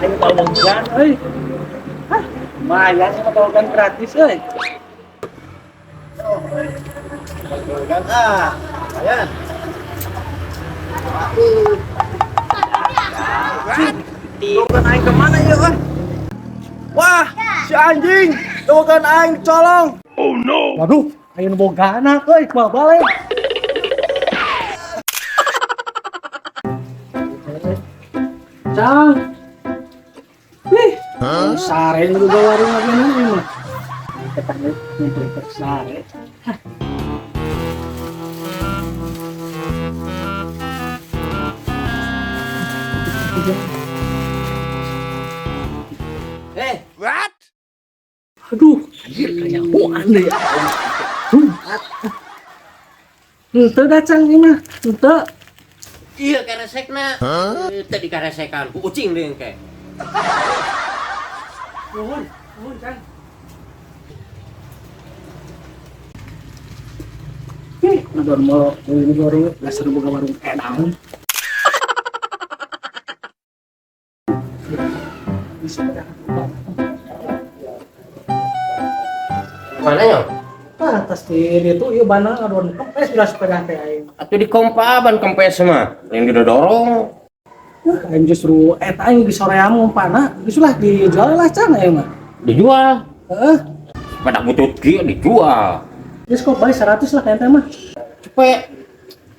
Ayo bawogan euy. Hah, lumayan sama bawogan gratis euy. Bawogan ah, lumayan. Bawogan aing kemana ya, ah? Wah, si anjing, bawogan aing colong. Waduh, ayo nu boga anak euy, kumaha balik. Cang. Ih, sare nu boga warung lagi ini mah. Ketanya ngumpul sare. Hah. Eh, Aduh, anjir kanyahoan deui. Jumat. Henteu da Cang ieu mah, henteu. Iya keresekna. Teu dikaresekan ku ucing deui engke. Nuhun, nuhun Cang. Ih, ngadon molo ini warung dasar boga warung edan. Bisa pada Mana nya? Tah, atas di itu ieu bana ngadon kempes bila sepeda teh aing. Atuh di kompa ban kempes mah. Lain didorong. Wah, aing justru eta aing di soream ngumpana, geus lah dijual lah Cang aing mah. Dijual. Heeh. Sepeda butut kieu dijual. Geus kok balik 100 lah kayak teh mah. Cepet.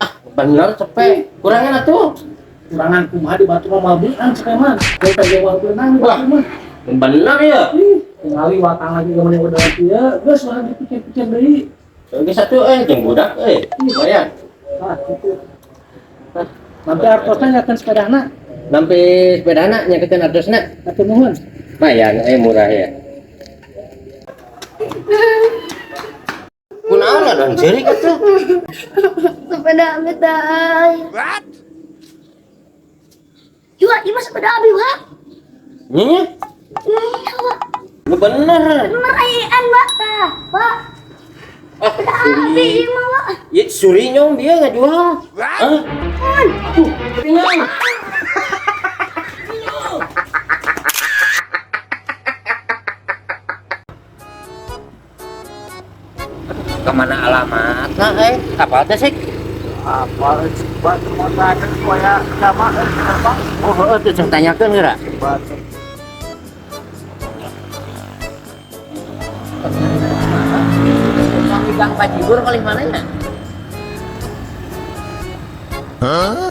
Ah, bener cepet. Kurangan atuh. Kurangan kumaha di batu mah moal beunang cepet mah. Geus teh moal beunang di batu mah. Bener ya. Ih, tingali watang lagi gimana udah kieu, geus lah dipikir-pikir deui. Geus atuh euy jeung budak euy. Lumayan. Ah, gitu. Nah, nanti artosna nyakeun sepedana, Nampi sepedana nyakeun artosna. hatur nuhun. Lumayan euy murah ya. Kunaon ngadon ceurik atuh? Sepeda abi tay. What? Juga, ieu mah sepeda abi, Wak. Nya nya. Iya, Wak. Lu bener. Bener aian, Wak. Tah, Wak. Ah, Sepeda abi ieu mah, Wak. Ya suri nyong dia ngajual. Hah? Tuh, tinggal. Kemana alamatna eh? Apa teh sih? Apa coba kontrakan supaya sama apa? Oh, heeh teu cek tanyakeun geura. Kang Gang Pajibur paling mana nya? Hah?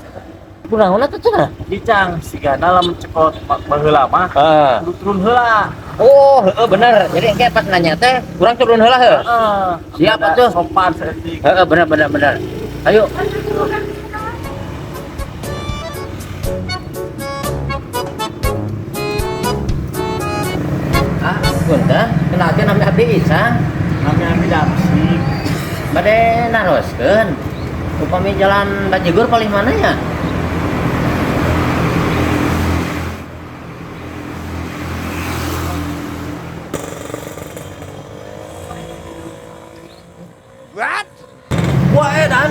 Kunaon atuh cenah? Dicang, sigana lamun cekot baheula mah Heeh. kudu turun heula. Oh, heeh bener. Jadi engke pas nanya teh kurang turun heula heuh. Heeh. Siap atuh. Sopan saeutik. Heeh, bener bener bener. Ayo. Ah, punten, kenalkeun nami abdi Isang. Nami abi Damsi. Bade naroskeun. Upami jalan Bajigur paling mana ya? Wah edan,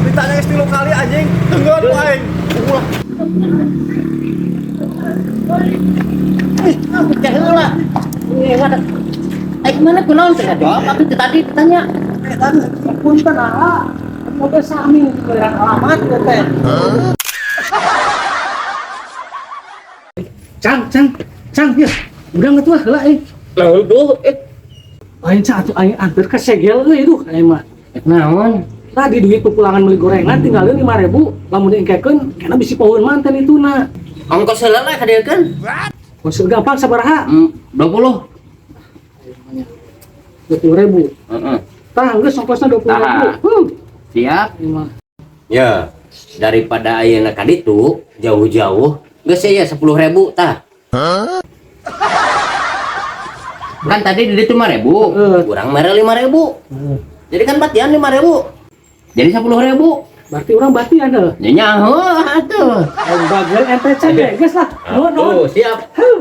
ditanya geus 3 kali anjing, tungguan ku aing. Ulah. Ih, teh heula. Ini ada. Eh, mana kunaon teh jawab atuh teh tadi ditanya. Edan, punten ah. Mobil sami diberian alamat ieu teh. Cang, Cang, Cang, ya. Udah nggak tuh heula euy. Lah duh, eh Aing cak atuh aing anter ka segel euy duh aing mah. naon? Tadi duit pepulangan beli gorengan tinggalin 5.000, lamun diengkekeun kena bisi poeun manten ituna. Ongkos heula lah kadieukeun. Kos gampang sabaraha? 20. 20.000. Heeh. Tah geus ongkosna 20.000. Tah. Huh. Siap. Ieu mah. Ya, daripada ayeuna ka ditu jauh-jauh, geus ya 10.000 tah. Kan tadi di ditu 5.000, Heeh. kurang mere 5.000. Jadi kan batian 5.000. Jadi 10.000. Berarti orang batian heuh. Ya nyaho atuh. Aing bagel ente can ge geus lah. Nuhun nuhun. Tuh, siap. Huh.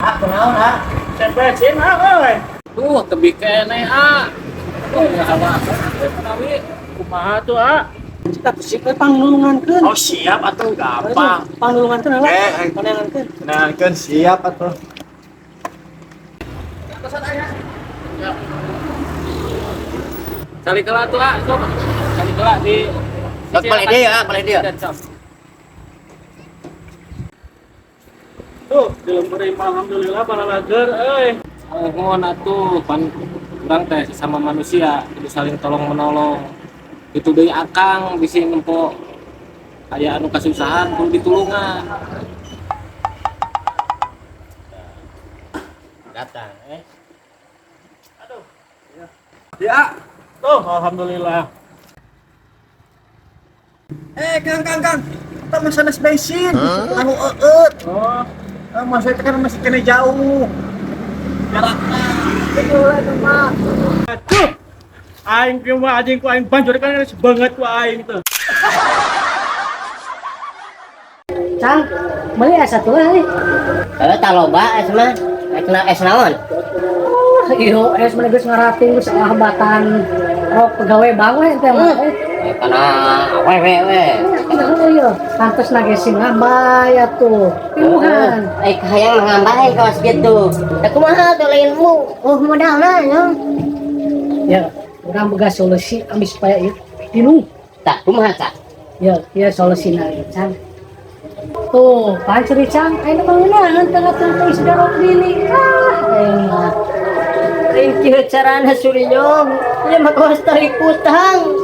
Ah, kunaon ah? Bensin ah euy. Tuh, tebih keneh ah. Oh, ya awak. Menawi kumaha tuh ah? Cik atuh sik we pangnulungankeun. Oh, siap atuh, gampang. Pangnulungankeun lah. Eh, eh. Panangankeun. Tenangkan, siap atuh. Cari kelah tuh ah, sok. Cari kelah di Sok balik dia ya, balik dia. Tuh, di lembur imah alhamdulillah para lager euy. Mohon atuh pan urang teh sesama manusia kudu saling tolong menolong. Itu deui akang bisi nempo aya anu kasusahan kudu ditulungan. Datang eh. Ya. Tuh, alhamdulillah. Eh, Kang, Kang, Kang. Kita mah sanes bensin. Anu eueut. Oh, Eh, maksudnya kan masih kena jauh. Jaraknya. Itu lah itu mah. Aduh. Aing kieu mah anjing ku aing banjur kan geus banget ku aing tuh. Cang, beli es satu lah eh. Eh, tak loba es mah. Es na es naon? Oh, iyo es mana geus ngarating geus batan rok pegawai bank we teh mah. Eh. Eh, kana awewe we. Nah, iya, pantes nage sing ngambay atuh. Pinuhan. Eh, hayang ngambahin kawas gitu. Da kumaha tuh lain mu? Oh, modalna nya. Ya, urang boga solusi ambil supaya ieu pinuh. Tah, kumaha tah? Ya, ya solusina ieu, Cang. Tuh, pancuri Cang, ayeuna mah ngeunaheun tengah tungtung sidarok bini. Ah, aing mah. Lain kieu carana surinyong. Ieu mah kawas tarik utang.